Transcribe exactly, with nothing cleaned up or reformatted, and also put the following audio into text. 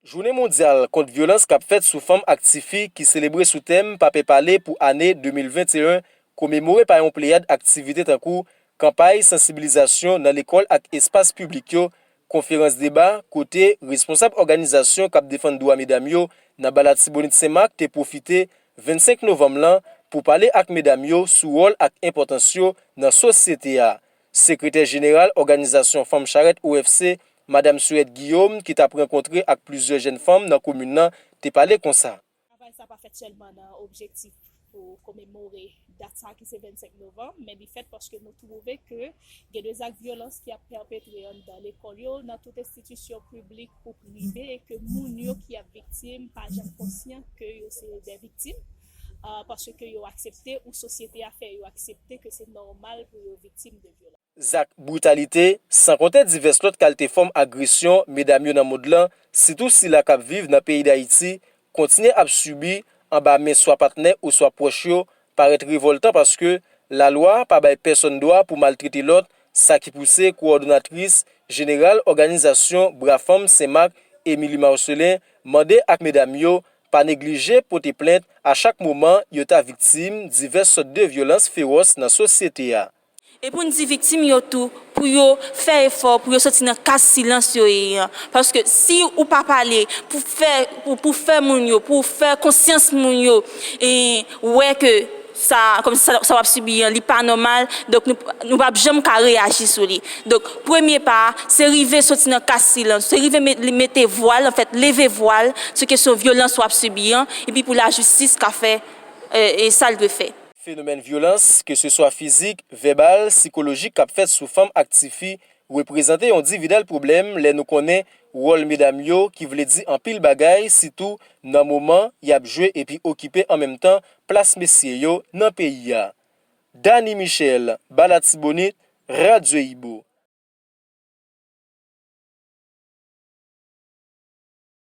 Jounen mondyal kont vyolans k ap fèt sou fanm ak tifi ki selebre sou tèm Pa pè pale pou ane de mil venteyen komemore pa yon pleyad aktivite tankou kanpay sansibilizasyon nan lekòl ak espas piblik yo, konferans deba kote responsab òganizasyon k ap defann dwa medam yo nan ba Latibonit Senmak te pwofite vennsenk novanm lan pou pale ak medam yo sou wòl ak enpòtans yo nan sosyete a. Sekretè jeneral òganizasyon Fanm Charèt O F C, Madam Suette Guillaume, ki t ap rankontre ak plizyè jèn fanm nan komin nan, te pale konsa. Travay sa pa fèt sèlman nan objektif pou komemore dat sa ki se vennsenk novanm, men li fèt paske nou twouve ke gen de zak vyolans ki ap pèpetre anndan lekòl yo, nan tout enstitisyon piblik kou prive, e ke moun yo ki ap viktim pa janm konsyan ke yo se de viktim, ah, paske yo aksepte, ou sosyete a fè yo aksepte ke se nòmal pou yo viktim de vyolans. Zak britalite, san konte divès lòt kalte fòm agresyon medam yo nan mond lan, sitou sila k ap viv nan peyi Dayiti, kontinye ap sibi anba men swa patnè oswa pwòch yo, parèt revòltan paske lalwa pa bay pèsonn dwa pou maltrete lòt, sa ki pouse kowòdonatris jeneral òganizasyon Bra Fanm Senmak, Émilie Marcelin, mande ak medam yo pa neglije pote plent a chak moman yo ta viktim divès sòt de vyolans fewòs nan sosyete a. E pou n di viktim yo tou, pou yo fè efò, pou yo soti nan kaz silans yo ye an. Paske si ou pa pale, pou fè, pou, pou fè moun yo, pou fè konsyans moun yo, e wè ke sa, kòm sa, sa w ap sibi an, li pa nòmal, donk nou, nou p ap janm ka reyaji sou li. Donk, premye pa a, se rive soti nan kaz silans, se rive met, mete vwal, anfèt, leve vwal sou kesyon vyolans w ap sibi an, epi pou lajistis ka fè, e, e sa l dwe fè. Fenomèn vyolans, ke se swa fizik, vèbal, sikolojik k ap fèt sou fanm ak tifi, reprezante yon dividal pwoblèm lè nou konnen wòl medam yo, ki vle di anpil bagay, sitou nan moman y ap jwe epi okipe an menm tan plas mesye yo nan peyi a. Dany Michel, ba Latibonit, Radyo Ibo.